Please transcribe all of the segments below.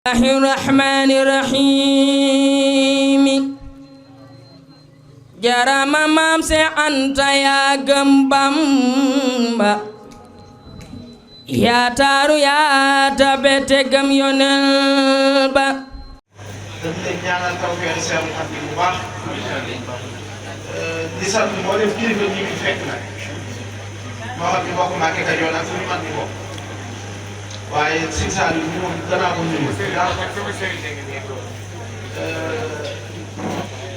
Bismillahirrahmanirrahim. Jarama Maam Seex Anta yaa gëm Bamba yaa taaru yaa tabe te gëm Yonent ba. dañ lay ñaanal tawfeex Seexul Xadiim bu baax di sant mboolem kilifa ñi fi fekk nag moo xam ne bokk Mbàkke Kajoor ak fu ñu mën di bokk waaye Sëñ Saaliw ñu moom danaa ko nuyu ndax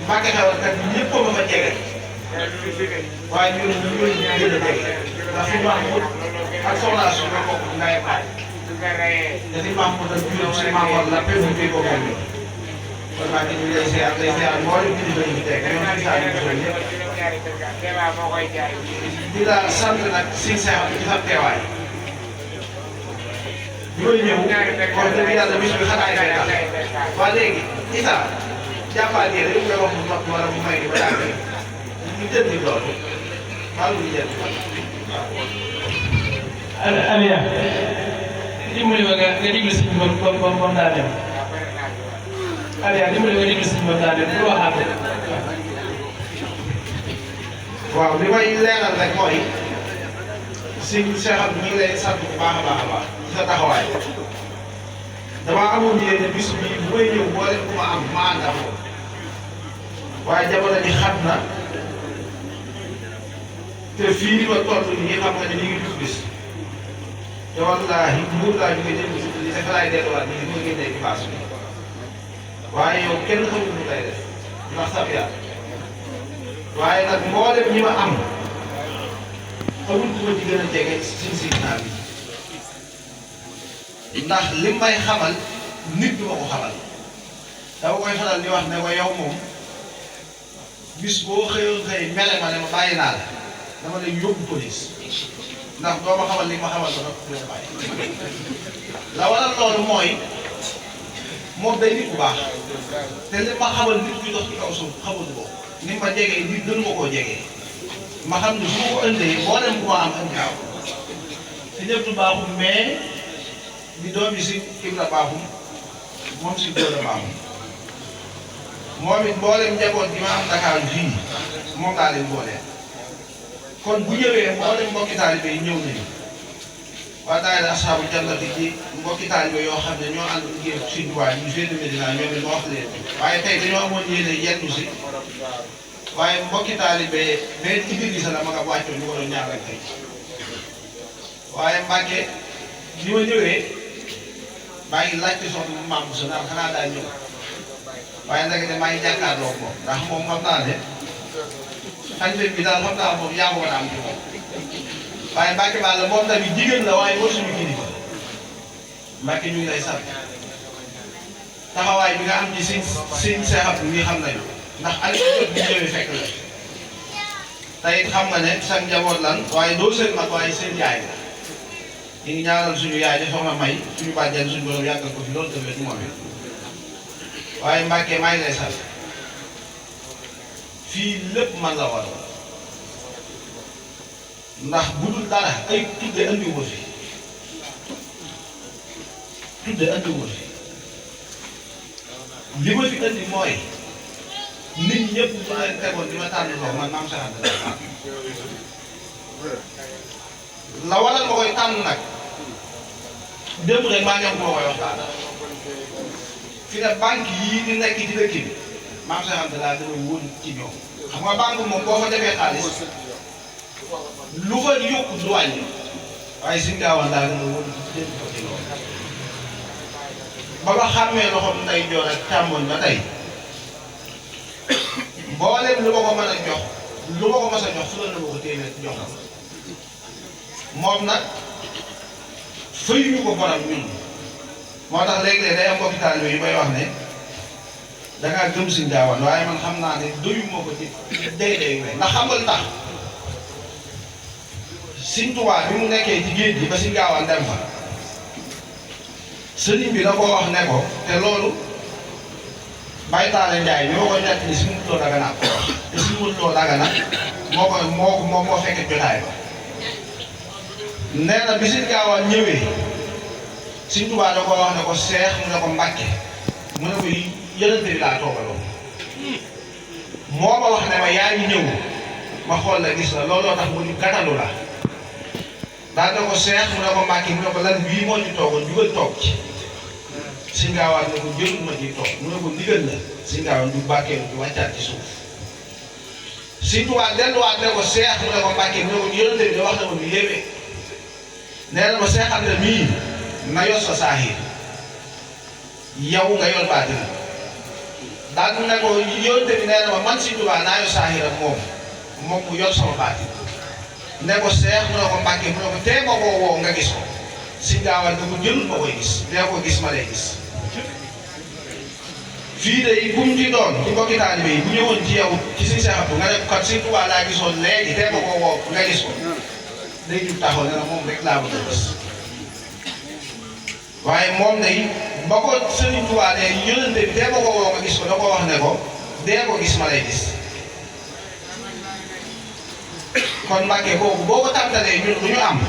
Mbàkke Kajoor kat ñëpp a ma fa jege waaye ñun ñu ngi gën a jege ndax suñu Mahmoud ak Soxna Su ñoo bokk Ngaye Paye te suñu Mahmoud ak juróom suñu Mahmoud la présenté ko moom kon maa ngi lay ziar mboolem kilifa yi fi teg ñoom Sëñ Saaliw ñëpp di la sant nag Sëñ Seex ci sa teewaay ñooy ñëw wax dëgg yàlla bis bi xanaa fee tax waa léegi Issa jàppal yéen rek nga wax mu noppi wala mu may di ba yàgg ñu jënd loolu maa ngi jënd Aliya dimbali ma nga déglu si ba daa dem Aliya dimbali nga déglu si ba daa dem pour waxaat waaw li may leeral rek mooy Sëñ Seex ñu ngi lay sant bu baax a baax a baax ci sa taxawaay damaa amoon yéene bis bi bu may ñëw boole ku ma am ma ànd ak moom waaye jamono ji xam na te fii ma toll nii xam nga ne ñu ngi dugg bis te wallaahi mbuur laa jógee jëm si li dafa laay delluwaat nii bu ngeen di paas bi waaye yow kenn xamul lu koy def ndax sab yàlla waaye nag mboolem ñi ma am xamul ku ma ci gën a jege suñ signal bi ndax li may xamal nit du ma ko xamal dama koy faral di wax ne ko yow moom bis boo xëyoon xëy mele ma ne ma bàyyi naa la dama lay yóbbu police ndax doo ma xamal li ma xamal ba nag du la bàyyi la waral loolu mooy moom day nit bu baax te li ma xamal nit ñi dox ci kaw suuf xamul ko ni ma jegee nit gënu ma koo jegee ma xam ne su ma ko ëndee boo dem ku ma am ëndi waaw te ñëpp du baaxum mais di doom yi si Ibra baaxum moom si Góor a baaxum moom it mboolem njaboot gi ma am Dakar fii moom laa leen booleel kon bu ñëwee mboolem mbokki taalibe yi ñëw nañu waa daayira Ashaabul Jannati ci mbokki taalibe yoo xam ne ñoo ànd liggéey Sëñ Tuubaa ñu fee de Medina ñoom it ma wax leen waaye tey dañoo amoon yéene yenn si waaye mbokki taalibe benn ci biir gis la ma nga wàccoon ñu ko doon ñaanal tey waaye Mbàkke bi ma ñëwee maa ngi laajte soxna maam Moussa naan xanaa daa ñëw waaye nag de maa ngi jàkkaarloo moom ndax moom xam naa ne xarit bi daal xam naa moom yaa ko am ci moom waaye Mbàkke Balla la moom tamit jigéen la waaye mooy suñu kilifa Mbàkke ñu ngi lay sant taxawaay bi nga am ci Sëñ Seex ñi xam nañu ndax Aliou jot bi ñëwee fekk la tey it xam nga ne sa njaboot lan waaye doo seen mag waaye seen yaay la ñu ngi ñaanal suñu yaay di soxna May suñu bàjjen suñu borom yàggal ko fi loolu tamit moom it waaye Mbàkke maa ngi lay sant fii lépp man la war ndax bu dul dara ay tudde andiwu ma fi tudde andiwu ma fi li ma fi andi mooy nit ñëpp bu leen tegoon di ma tànn loo man Maam Seex Anta la waral ma koy tànn nag démb rek maa ñëw moo koy waxtaan fi ne banque yii di nekk ci dëkk bi Maam Seex Anta laa gën a wóor ci ñoom xam nga banque moom boo fa defee xaalis lu fa yokku du wàññi waaye Sëñ Gaawaan laa gën a wóor jënd ko ci loolu ba nga xàmmee loxoom nday joor ak càmmoñ ba tey mboolem lu ma ko mën a jox lu ma ko mës a jox fu la na ma ko téeméer joxam moom nag fayuñu ko borom ñun moo tax léeg-léeg day am mbokki taalibe yu may wax ne dangaa gëm Sëñ Gaawaan waaye man xam naa ne doyu moo ko ci day ndax xam nga lu tax Sëñ Tuubaa bi mu nekkee ci géej gi ba Sëñ Gaawaan dem fa sëriñ bi da koo wax ne ko te loolu Baye Talla Ndiaye bi ma koy ñett ni si mu loo Dagana te si mu loo Dagana moo fekkee jotaay ba nee na bi Sëñ Gaawaan ñëwee Sëñ Tuubaa da ko wax ne ko seex mu ne ko Mbàkke mu ne ko yonente bi laa toogaloon moo ma wax ne ma yaa ngi ñëw ma xool la gis la looloo tax mu ñu gàttalu la daal na ko seex mu ne ko Mbàkke mu ne ko lan bii moo ci toogoon jugal toog ci Sëñ Gaawaan ne ko jëlul ma ci toog mu ne ko ndigal la Sëñ Gaawaan du bàkkeelu di wàccaat ci suuf Sëñ Tuubaa delluwaat ne ko seex mu ne ko Mbàkke mu ne ko yonente bi da wax na ma lu yéeme nee na ma seexal na mii na yor sa saahir yow nga yor baatin daal mu ne ko yonente bi nee na ma man Sëñ Tuubaa naa yor saahir ak moom mu yor sama baatin ne ko seex mu ne ko Mbàkke mu ne ko tee ma koo woo nga gis ko Sëñ Gaawaan ne ko jëlul ma koy gis dee ko gis ma lay gis fii de bu mu ci doon ci mbokki taalibe yi bu ñëwoon ci yow ci Sëñ Seex Abdu nga ne ko kat Sëñ Tuubaa laa gisoon léegi tee ma koo woo nga gis ko day jub taxaw ne la moom rek laa bëgg a gis waaye moom day ba ko Sëñ Tuubaa ne yonente bi tee ma koo woo nga gis ko da ko wax ne ko dee ko gis ma lay gis kon Mbàkke kooku boo ko tàmbalee ñun lu ñu am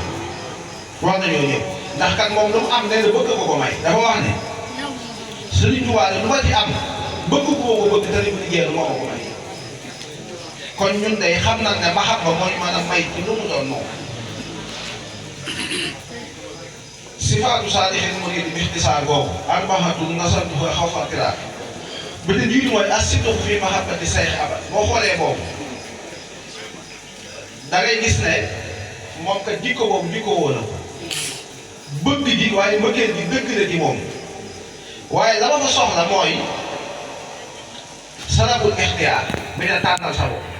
war nañoo ñëw ndax kat moom lu mu am nee na bëgg ko may dafa wax ne Sëriñ Tuubaa lu ma ci am bëgg ko bëgg te li mu liggéeyal moo ko may kon ñun day xam nañ ne mahabba moo ñu mën a may ci lu mu doon moom sifaatu saadixil muriid bi ixtisaar googu arbaxatun nasantuha xawfa tiraar ba te jiitu mooy as-sidqu fi mahabbati sayx abad boo xoolee boobu da ngay gis ne moom kat jikko boobu jikko woo na ko bëgg ji waaye mbëggeel gi dëgg la ci moom waaye la ma fa soxla mooy salabul ixtiyaar bi ne tànnal sa bopp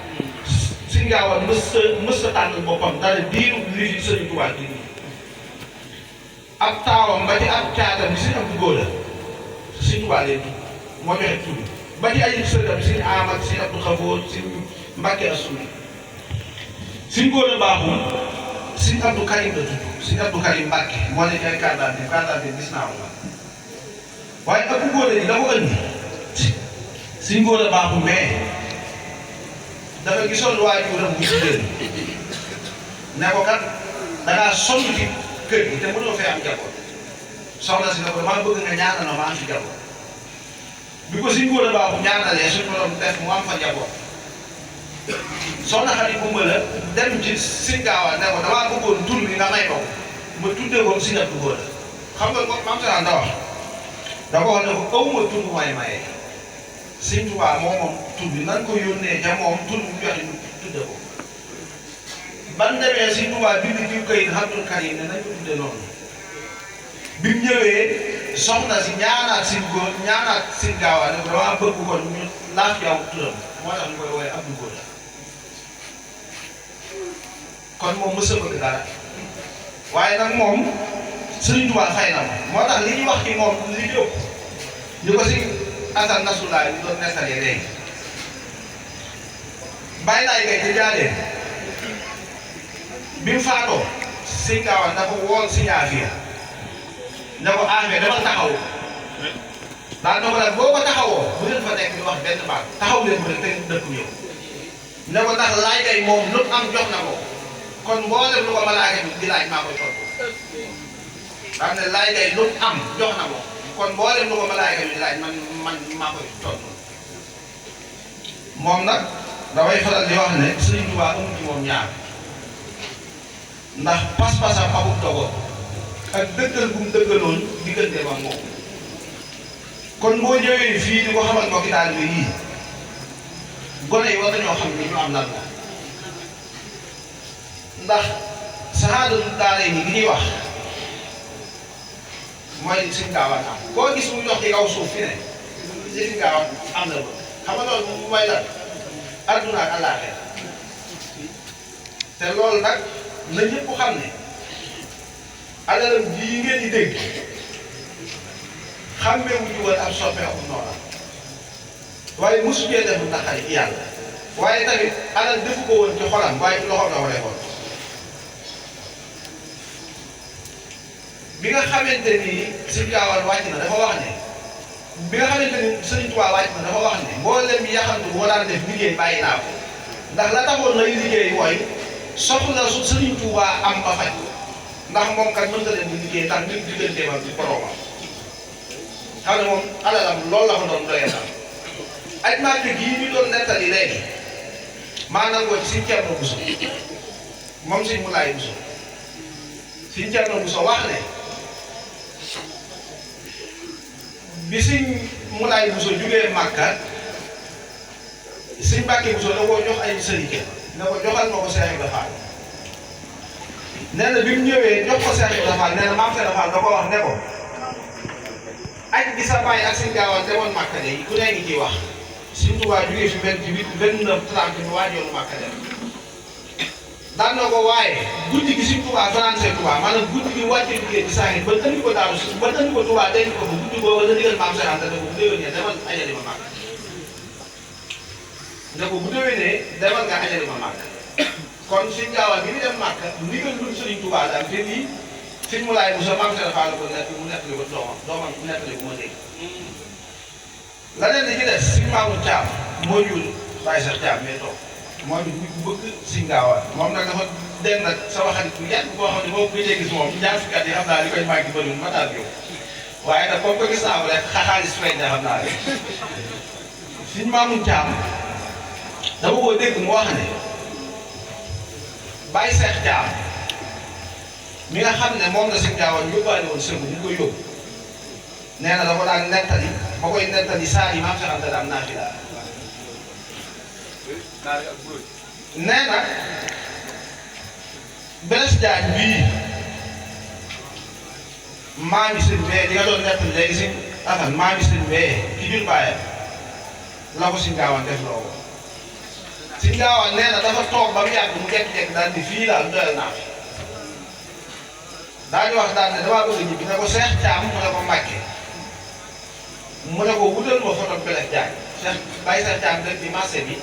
Sëñ Gaawaan mës a tànnal boppam dara diiru li fi Sëñ Tuubaa di ab taawam ba ci ab caatam bi Sëñ Abdu Góora Sëñ Tuubaa leen moo joxe tudd ba ci ay sëtam Sëñ Amat Sëñ Abdu Xafoor Sëñ Mbàkke Asuli Sëñ Góora baaxul Sëñ Abdu Karim la tudd Sëñ Abdu Karim Mbàkke moo ne ay carte d'identité gis naa ko waaye Abdu Góora yi da ko ëndi Sëñ Góora baaxul mais dafa gisoon waajuram bu jigéen ne ko kat dangaa sonn ci kër gi te mënoo fee am njaboot soxna si ne ko damaa bëgg nga ñaanal ma am fi njaboot bi ko Sëñ Góora baaxul ñaanalee suñu borom def mu am fa njaboot soxna Xadi Kumba la dem ci Sëñ Gaawaan ne ko damaa bëggoon tur bi nga may ko ma tuddee ko Sëñ Abdu Góora xam nga ko maam Sara da wax da ko wax ne ko aw ma tur bu may maye Sëñ Tuubaa moom tur bi nan ko yónnee ca moom tur bu joxe ñu tudde ko ban demee Sëñ Tuubaa bind ci kayit Abdul Karim ne nañ ko tudde noonu bi mu ñëwee soxna si ñaanaat Sëñ Gaawaan ne ko damaa bëgg kon ñu laaf yow turam moo tax ñu koy woowee Abdu Góora kon moom mës a bëgg dara waaye nag moom Sëriñ Tuubaa fay na moo tax li ñuy wax ci moom li ci ëpp ñu ko si Asan Nasrulaay bi doon nettalee léegi bàyyi laay kay ci jaadee bi mu faatoo Sëñ Gaawaan dafa woon si Aafiya ne ko Aafiya dama taxaw daal na ko nag boo ko taxawoo bu leen fa nekk di wax benn baat taxaw leen ko rek te dëkk ñëw ne ko ndax laay kay moom lu am jox na ko kon mboolem lu ko malaaka bi di laaj maa koy tontu daal ne laay kay lu am jox na ko kon mboolem lu ko malaaka bi di laaj man maa koy tontu moom nag damay faral di wax ne Sëriñ Tuubaa amul ci moom ñaar ndax pas-pasam amul dogoon ak dëggal bu mu dëggaloon digganteem ak moom kon boo ñëwee fii di ko xamal mbokki taalibe yii gone yi war nañoo xam ni ñu am lan la ndax saxaadatu daaray ni gi ñuy wax mooy Sëñ Gaawaan am koo gis mu dox ci kaw suuf fi ne Sëñ Gaawaan am na ba xam nga loolu mu may lan adduna ak àllaaxira te loolu nag na ñëpp xam ne alalam ji yi ngeen di dégg xàmmee wu ñu woon ab soppeeku noonu waaye mosu cee def naqari yàlla waaye tamit alal defu ko woon ci xolam waaye ci loxoom la ko defoon bi nga xamante ni Sëñ Gaawaan wàcc na dafa wax ne bi nga xamante ni Sëriñ Tuubaa wàcc na dafa wax ne mboolem yaxantu moo daan def liggéey bàyyi naa ko ndax la taxoon lay liggéey mooy soxla su Sëriñ Tuubaa am ba faj ndax moom kat mënta leen di liggéey ndax nit digganteem ak boroomam xam ne moom alalam loolu la ko doon doyee daal. aj Màkka gii ñu doon nettali léegi maa nangoo ci Sëñ Cerno Buso moom Sëñ Mulaay Buso Sëñ Cerno Buso wax ne bi Sëñ Mulaay Buso jugee Màkka Sëñ Mbàkke Buso da koo jox ay sërike ne ko joxal ma ko Seex Ibra Faal nee na bi mu ñëwee jox ko Seex Ibra Faal nee na maam Seex Ibra Faal da ko wax ne ko aj bi sa baay ak Sëñ Gaawaan demoon Màkka de ku ne ngi ciy wax Sëñ Tuubaa jugee fi 28 29 30 ñu waajoon Màkka dem daan na ko waaye guddi gi Sëñ Tuubaa français Tuubaa maanaam guddi gi wàccee liggéey ci saa ba andi ko Daaru ba andi ko Tuubaa denc ko ba guddi boobu la digal maam Seex Anta ne ko bu déwénee demal ajali ma Màkka ne ko bu déwénee demal nga ajali ma Màkka kon Sëñ Gaawaan bi ñu dem Màkka ndigal lu Sëriñ Tuubaa daal te lii Sëñ Mulaay Buso maam Seex Faal ko nekk mu nettali ko doomam mu nettali ko ma dégg leneen li ci des Sëñ Maamu Caam moo jur Baay Seex Caam mais toog moom it ku bëgg Sëñ Gaawaan moom nag dafa den nag sama xarit bu yàgg boo xam ne boo ko gëjee gis moom ñaar fukki at yi xam naa li koy màgg bëriwul ma daal yow waaye nag comme que gis naa ko rek xaalis feeñ na xam naa rek Sëñ Maamu Caam dama koo dégg mu wax ne Baay Seex Caam mi nga xam ne moom la Sëñ Gaawaan yóbbaale woon sëñ bi ñu koy yóbbu nee na da ko daan nettali ba koy nettali saa yi maam Seex Anta daan naafila nee na Blaise Diagne bii maami sëñ bee di nga doon nettali léegi si afan maami sëñ bee ki jur baayam la ko Sëñ Gaawaan def loo ko Sëñ Gaawaan nee na dafa toog ba mu yàgg mu jekk-jekk daal di fii daal doyal naa fi daañu wax daal ne damaa bëgg ñibbi ne ko Seex Caam mu ne ko Mbàkke mu ne ko wutal ma photo Blaise Diagne Seex Baay Seex Caam dem ci marché bi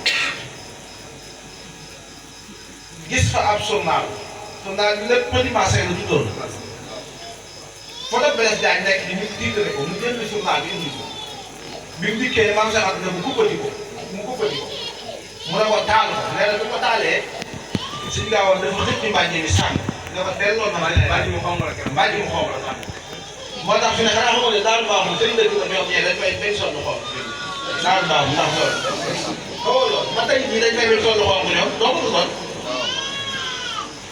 gis fa ab journal bi lépp petit marché la tuddoon photo Blaise Diagne nekk di ñu tiitale ko mu jënd journal bi indi ko bi mu dikkee maam Seex Anta mu kuppati ko mu ne ko taal ko nee na bu ko taalee Sëñ Gaawaan dafa xëcc mbàjj mi sànni ne ko delloo na mbàjj mu xonq la sànni moo tax fi ne xanaa xamoo ne Daaru Baaxum sëñ dëkk la ñoom ñee dañ fay bañ sonn xonq Daaru Baaxum ndax loolu xamoo loolu ba tey jii dañ fay bañ sonn xonq ñoom doo ko son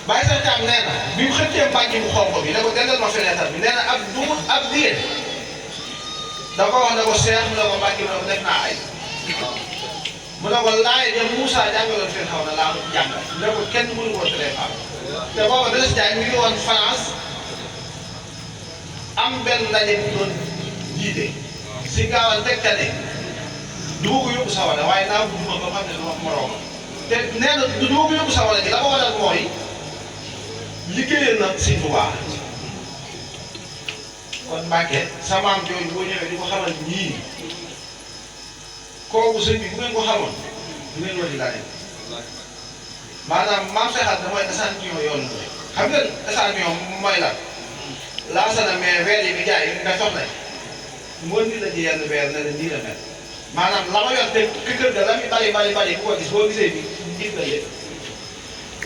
Baay Seex Caam nee na bi mu xëccee mbàjj mu xonq bi ne ko delloo ma fenêtre bi nee na ab diir da ko wax ne ko Seex mu ne ko mbàjj mu ne ko def naa ay mu ne ko laaj ñoom Moussa jàngaloon fii xaw na laa jàngal ne ko kenn mënu ko teree faam te booba Blaise Diagne mi ngi woon France am benn ndaje bu doon jiite Sëñ Gaawaan teg ca ne du ma ko yóbbu sawara waaye naa ko duma ba xam ne du ma moroom te nee na du ma ko yóbbu sawara ji la ko waral mooy liggéeyal na Sëñ Tuubaa kon Mbàkke sa maam jooju boo ñëwee di ko xamal ñii kooku sëñ bi bu ngeen ko xamoon du ngeen wati laa nekk maanaam maam Seex Anta mooy échantillon yoon bi xam nga échantillon mooy lan laasana mais weer yi bi jaay nga soxla moo ni la ji yenn weer ne la nii la mel maanaam la ma yor te kër ga la muy bari bu ko gis boo gisee bi gis nga yëpp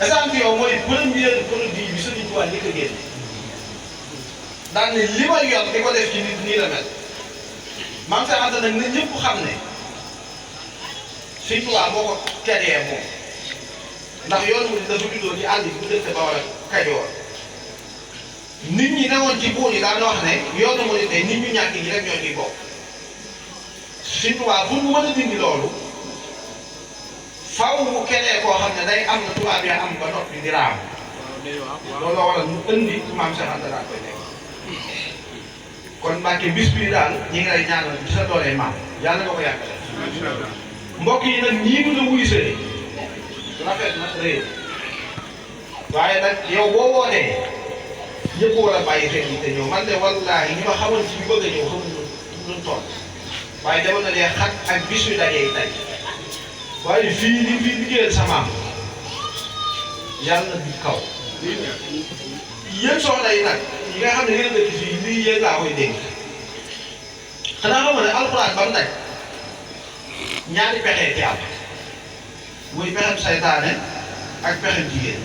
échantillon mooy premier produit bi Sëriñ Tuubaa njëkk a génne daan ne li ma yor di ko def ci nit nii la mel maam Seex Anta nag na ñëpp xam ne Sëñ Tuubaa moo ko créé moom ndax yoon mu dafa juddoo ci àll bi bu dëkk Bawol ak Kajoor nit ñi newoon ci buur yi daan wax ne yoonu mu ne tey nit ñu ñàkk ñi rek ñoo ciy bokk Sëñ Tuubaa pour mu mën a dindi loolu faw mu créé koo xam ne day am na tubaab yi am ba noppi di raam loolu la waral mu indi maam Seex Anta daan koy nekk kon Mbàkke bis bii daal ñi ngi lay ñaanal ci sa doolee maam yàlla nga ko yàggale mbokk yi nag ñii ñu la wuyu see rafet na réew waaye nag yow boo wootee ñëpp war a bàyyi xel yi te ñëw man de wallaahi ñi ma xamoon ci ñu bëgg a ñëw xamuñu luñ toll waaye demoon na dee xat ak bis yu dajee tey waaye fii li fii liggéeyal sa maam yàlla na bi kaw yéen soxna yi nag yi nga xam ne yéen a dëkk fii lii yéen laa koy dégg xanaa xamoon ne alxuraan ba mu daj ñaari pexe ci am muy pexem saytaane ak pexem jigéen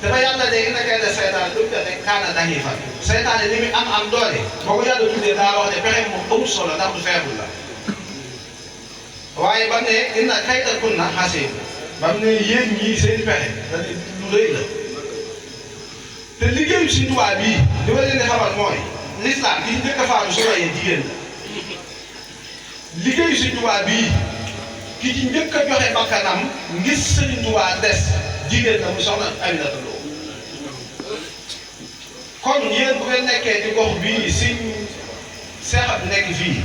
te dafa yàlla de inna kayda seytaan lu rek kaana da'iifan seytaane li muy am doole boo ko yàlla tuddee daa wax ne pexe moom amul solo ndax du faible la waaye ba ne inna kayda kunna asiim ba mu ne yéen ñii seen pexe da lu rëy la te liggéeyu Sëriñ Tuubaa bii li ma leen di xamal mooy l'islam ki njëkk a faatu su rayee jigéen la liggéeyu Sëriñ Tuubaa bii ki ci njëkk a joxe bakkanam ngir Sëriñ Tuubaa des jigéen la mu soxna Aminata Lo kon yéen bu ngeen nekkee ci gox bii Sëriñ Seex Abdu nekk fii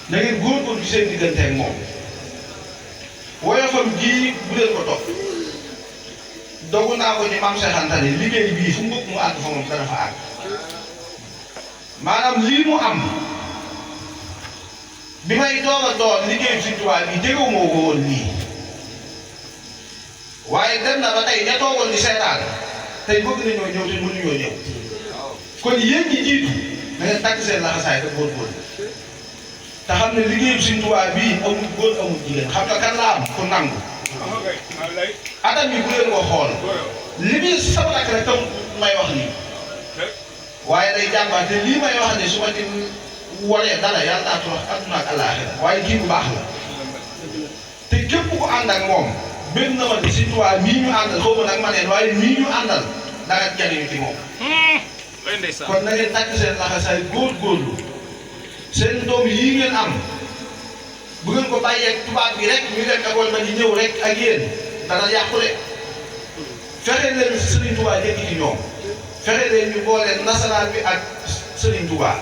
na ngeen góorgóorlu ci seen diggante ak moom woyofam ji bu leen ko topp dogu naa ko ci Maam Seex Anta ni liggéey bii fu mu bëgg mu àgg fa moom dana fa àgg maanaam lii mu am bi may doog a door liggéeyu Sëriñ Tuubaa bi jegewuma ko woon nii waaye dem na ba tey ña toogoon di seetaan tey bëgg nañoo ñëw te mënuñoo ñëw kon yéen ñi jiitu na ngeen takk seen laxasaay te góorgóorlu te xam ne liggéeyu Sëriñ Tuubaa bii amul góor amul jigéen xam nga kan la am ku nangu atam yi bu leen ko xool li muy sama rakk rek tam may wax nii waaye day jàmbaar te lii may wax ne su ma ci walee dara yàlla naa wax adduna ak àllaaxira waaye kii bu baax la te képp ku ànd ak moom bëgg na ma ne Sëriñ Tuubaa mii ñu àndal xaw ma nag ma neen waaye mii ñu àndal dara jariñu ci moom kon na ngeen takk seen laxasaay góorgóorlu seen doom yii ngeen am bu ngeen ko bàyyeeg tubaab bi rek ñu dem école ba di ñëw rek ak yéen dana yàqule fexe leen Sëriñ Tuubaa jëkk ci ñoom fexe leen ñu boole nasaraan bi ak Sëriñ Tuubaa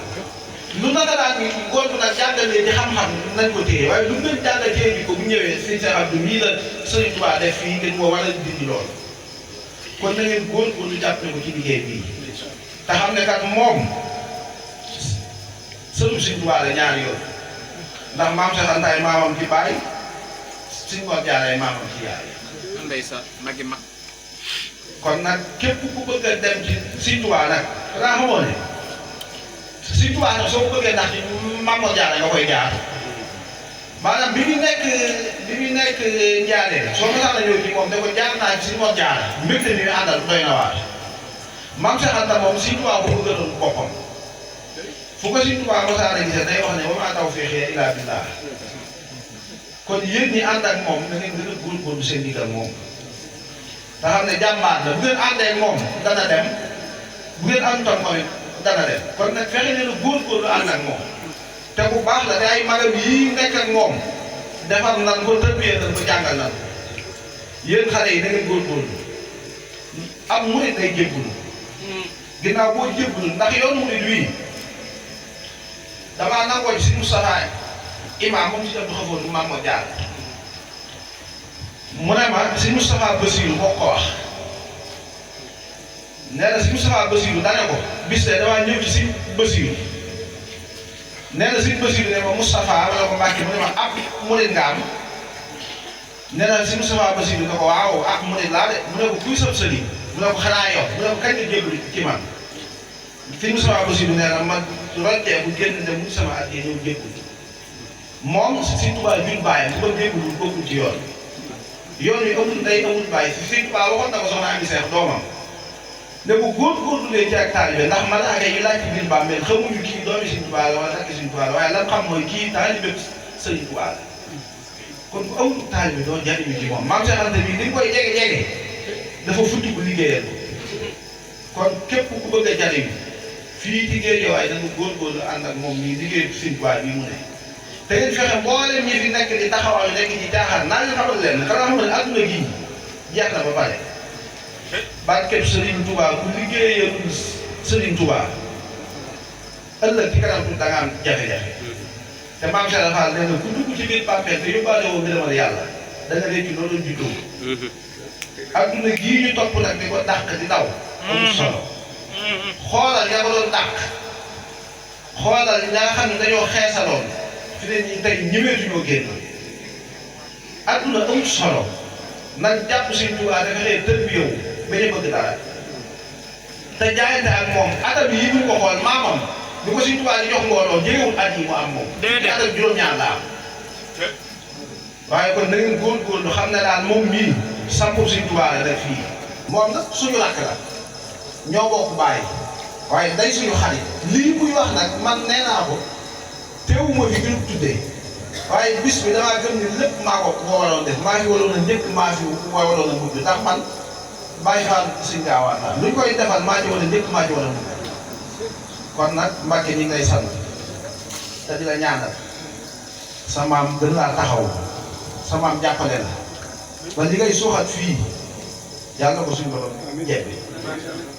lu nasaraan bi góor nag jàngalee ci xam-xam nañ ko téye waaye lu ngeen jàngatee bi ko bu ñëwee Sëriñ Seex Abdu mii la Sëriñ Tuubaa def fii ngeen moo war a dindi lool kon na ngeen góorgóorlu jàppale ko ci liggéey bii te xam ne kat moom sëriñ Sëriñ Tuubaa la ñaari yoon ndax Maam Seex Anta ay maamam ci baay Sëriñ Mor Jaara ay maamam ci yaay. ndeysaan magi mag. kon nag képp ku bëgg a dem ci Sëriñ Tuubaa nag xanaa xamoo ne Sëriñ Tuubaa nag soo ko bëggee ndax ci Maam Mor Jaara nga koy jaar maanaam bi ñu nekk Njaaréem soo ko sax ñëw ci moom da ko jaar naa ci Sëriñ Mor Jaara mbégte mi àndal doy na waar Maam Seex Anta moom Sëriñ Tuubaa bu bëggatoon boppam fu ko Sëriñ Tuubaa mosaana gisee day wax ne wa maa tawfiiqii illaa billaah kon yéen ñi ànd ak moom da ngeen gën a góorgóorlu seen digg ak moom te xam ne jàmbaar la bu ngeen àndee moom dana dem bu ngeen àndoon moom it dana dem kon nag fexe leen a góorgóorlu ànd ak moom te bu baax la te ay magam yii nekk ak moom defar nan ko tërbiyee nan ko jàngal nan yéen xale yi da ngeen góorgóorlu am murit day jébbulu ginnaaw boo jébbulu ndax yoonu murit wii damaa nangoo ci si Moustapha imaam moom si Abdou Xafoor bu Maam Mor Jaara mu ne ma si Moustapha Bassirou moo ko wax nee na si Moustapha Bassirou dane ko bis de damaa ñëw ci si Bassirou nee na si Bassirou ne ma Moustapha wala ko Mbàkke mu ne ma ab murit nga am nee na si Moustapha Bassirou ne ko waaw ab murit laa de mu ne ko kuy sab sëriñ mu ne ko xanaa yow mu ne ko kañ nga jébbalu ci man si Moustapha Bassirou nee na ma roccee bu génn dem mu sama at yi ñëw jéggul moom Sëriñ Tuubaa jur bàyyam bu ko jéggulul bokkul ci yoon yi amul ndey amul bàyyi si Sëriñ Tuubaa waxoon na ko soxna Ami Seex doomam ne bu góorgóorlulee ci ak taalibe ndax malaaka yi laaj ci biir bàmmeel xamuñu kii doomi Sëriñ Tuubaa la wala takk Sëriñ Tuubaa la waaye lan xam mooy kii taalibe Sëriñ Tuubaa la kon bu amul taalibe doo jariñu ci moom Maam Seex Anta bi ni nga koy jege dafa futti bu liggéeyal kon képp ku bëgg a jariñu fii ci Géejawaay da nga góorgóorlu ànd ak moom nii liggéey Sëriñ Tuubaa bi mu ne te ngeen fexe mboolem ñi fi nekk di taxawal nekk ci caaxaan naa leen xamal leen xanaa xam ne adduna gii jeex na ba pare barkeb Sëriñ Tuubaa ku liggéeyal Sëriñ Tuubaa ëllëg ci kanam da nga am jafe-jafe te Maam Cheikh Fall nee na ku dugg ci biir bàmmeel te yóbbaale woo ngërëmal yàlla da nga réccu loolu juddoo adduna gii ñu topp nag di ko dàq di daw amul solo xoolal ña ko doon dàq xoolal ña nga xam ne dañoo xeesaloon fi ne ñi tey ñëweetuñoo génn adduna amul solo nag jàpp Sëriñ Tuubaa dafa xëy tër bi yow bañ a bëgg dara te jaayante ak moom atam yi ñu ko xool maamam bi ko Sëriñ Tuubaa di jox ngooloo jegewul at yi mu am moom atam juróom-ñaar la am waaye kon na ngeen góorgóorlu xam ne daal moom mii sampub Sëriñ Tuubaa la def fii moom nag suñu rakk la ñoo bokk bàyyi waaye day suñu xarit lii muy wax nag man nee naa ko teewuma fi gën tuddee waaye bis bi damaa gëm ni lépp maa ko waroon def maa fi waroon a njëkk maa fi waroon a mujj ndax man bàyyi faal suñ gaawaan la luñ koy defal maa ci war a njëkk maa ci war a mujj kon nag Mbàkke ñi ngi lay sant te di la ñaanal sa maam gën laa taxaw sa maam jàppale la ba li ngay suuxat fii yàlla na ko suñu borom jebbi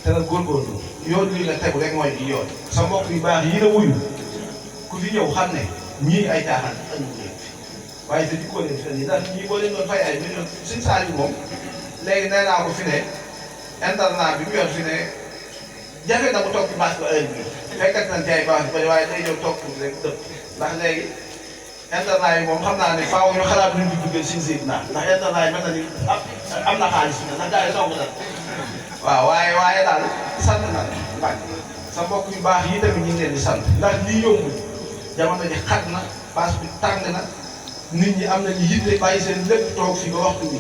te nag góorgóorlu yoon lii la tegu rek mooy di yoon sa mbokk yu baax yi la wuyu ku fi ñëw xam ne ñii ay caaxaan añu leen fi waaye te dikkoo leen fi nii ndax ñii boo leen doon fay ay million suñ saal yi moom léegi nee naa ko fi ne internat bi mu yor fi ne jafe na mu toog ci bâche ba heure bii fekkat nañ ci ay bâche yu bëri waaye day ñëw toog tuuti rek dëpp ndax léegi internat yi moom xam naa ne faaw ñu xalaat luñ di duggee suñ siit naa ndax internat yi mel na ni am na xaalis fi ne ndax gars yi song na waaw waaye daal sant na Mbàkke sa mbokk yu baax yi tamit ñu ngi leen di sant ndax lii yombul jamono ji xat na bâche bi tàng na nit ñi am nañu yitte bàyyi seen lépp toog fii ba waxtu bi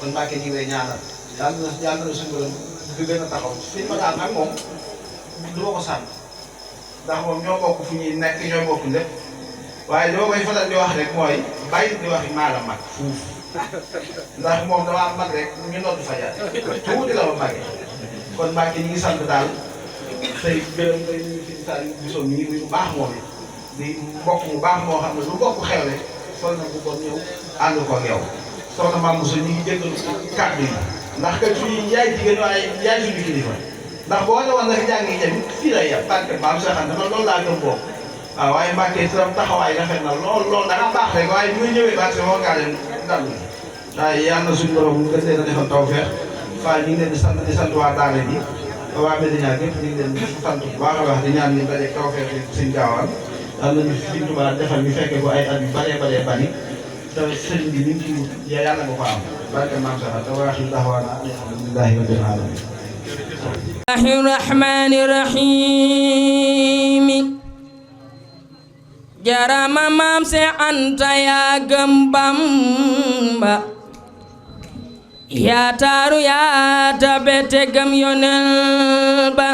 kon Mbàkke ñu ngi lay ñaanal yàlla na suñu borom di gën a taxaw fi ma daal nag moom du ma ko sant ndax moom ñoo bokk fu ñuy nekk ñoo bokk lépp waaye li ma koy faral di wax rek mooy bàyyi di wax maa la mag fuuf ndax moom damaa mag rek ñu noddu fajar tuuti la ma màggee kon Mbàkke ñi ngi sant daal tey gërëm tey ñu ngi fi saa yu gisoon ñu ngi bu baax moom it di mbokk mu baax moo xam ne lu bokk xew rek sol na bu bon ñëw ànd ko ak yow soxna Mame Moussa ñu ngi jéggalu kàddu yi ndax kat fii yaay jigéen waaye yaay suñu kilifa ndax boo ne woon nag jàng yi tamit fii lay yem parce que maam Cheikh Anta man loolu laa gëm boobu waaw waaye Mbàkke sa taxawaay rafet na lool da nga baax rek waaye bi nga ñëwee baax si moo ngaa leen dallu waaye yàlla na suñu borom gën leen a defal tawfeex Fall ñu ngi leen di sant waa daara ji waa Medina gépp ñu ngi leen di sant bu baax a baax di ñaan ñu dajeeg tawfeex sëñ gaawaan yàlla nañu fi Tuubaa defal ñu fekke ko ay at yu bëree bari te sëriñ bi ñu ngi ciy wut yàlla nga ko am barke maam Cheikh Anta wa aaxiru da'waanaa alhamdulillaahi rabbil aalamiin. Rahmaani rahiim jarama maam Cheikh Anta yaa gëm Bamba yaa taaru yaa tabe te gëm Yonent ba